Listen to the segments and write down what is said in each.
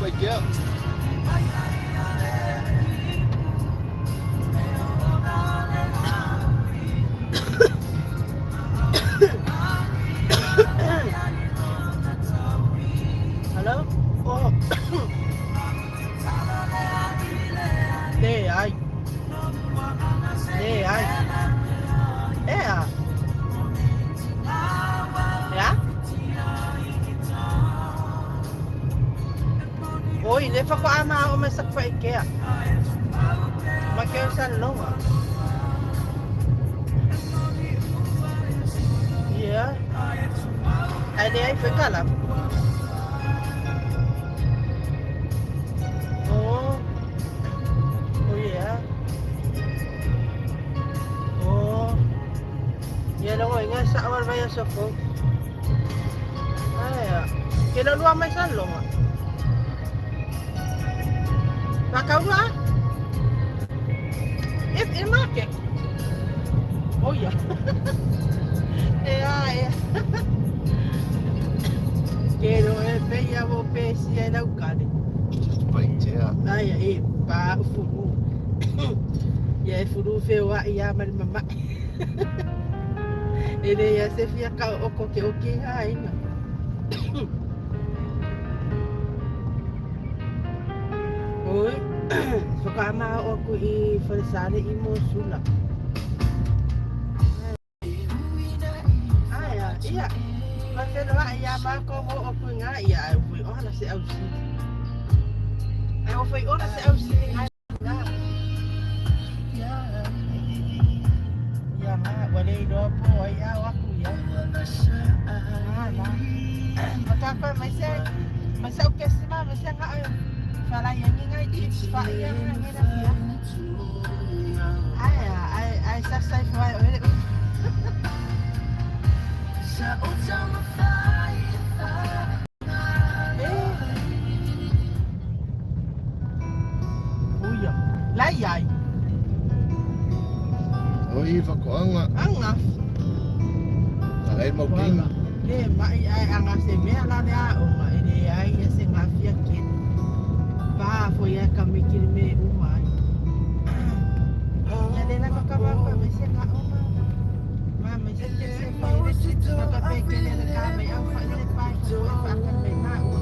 Satupaitea. Hello? Oh. Leai. Leai. Ea. Ea? Oi, le faatoa ma o mai Satupaitea. Ma ke o Salelologa. Ia. Ae leai foi tala. Oh. Oh yeah. Oh. Ia logo inga sa awal vaya sofo. Ai. Ke lo lua mai Salelologa. Whakaurua? E, e market. Oh yeah. E a e. Ke ro e peia mo pesi e lau kare. Satupaitea. Ai e pa ufuru. Ia e furu wheoa i a mari mama. E le ia se fia kau o ko ke o ki ngā inga. Oi, whakaama o aku i Wharesare i Mosula. Ai a, ia, ma whenua i a mākou ho o kui ngā ia ai hui ohana se au sili. Ai o whai ora se au sili ngai ngā. Ia ngā, ua le iloa po ai au aku ia. Ngā la. Ma tākou mai se, mai se au kesi ma, mai se ngā au. Whalai angi ngai chips wha ia ngā ngena fia. Ai a, ai, ai sasai whai o hele u. Eh. Uia. Lai ai. O i whakoanga. Anga. Alai mau king. Le mai ai anga se mea la le a o e le ai ia se ngā fia ke. Pa fo ia ka me kiri me uma ai. Ia le la ka ma pa me se ngā o ma. Ma me se ke se fa le ma ka pe ke le ka me au fa le pa fo fa ka me ma u.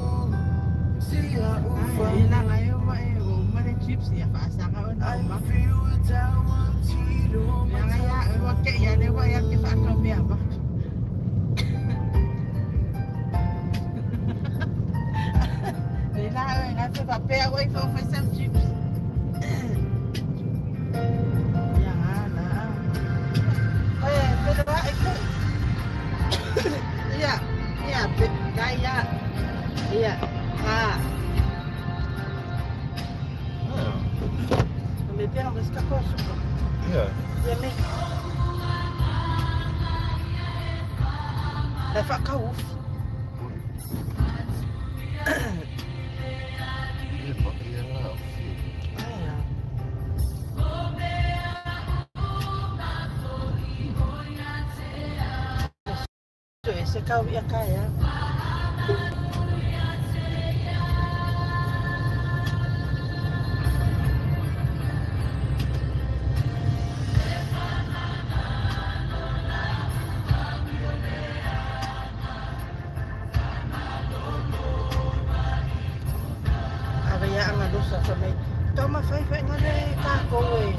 Ai e la ngai o ma e o ma le chips ia fa sa ka o na o ma. Ia ngai ia e wa ke ia le wa ia ke fa ka mea ma. Le la e ngai fe fa pea oi fa fa sam chips. Ia la. E pe la e ke. Ia, ia pe kai ia. Ia. Ha. Ah, Me pea mas ka ko suka. ia. Ia me. Le fa ka ufi. Ia pa ia la o fi. Ai a. So e se kau ia kai a. Ave ia anga losa fa mai. Tau ma fai fai ngana e kākou e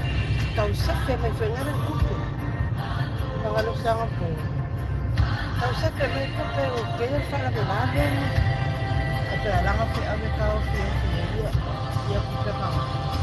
tau safe mai fai ngana kupe. Anga losa anga po. Tau safe mai kupe o ke ia whala me lave ni. A te alanga fe ave kau fi fi ia ia kupe kanga.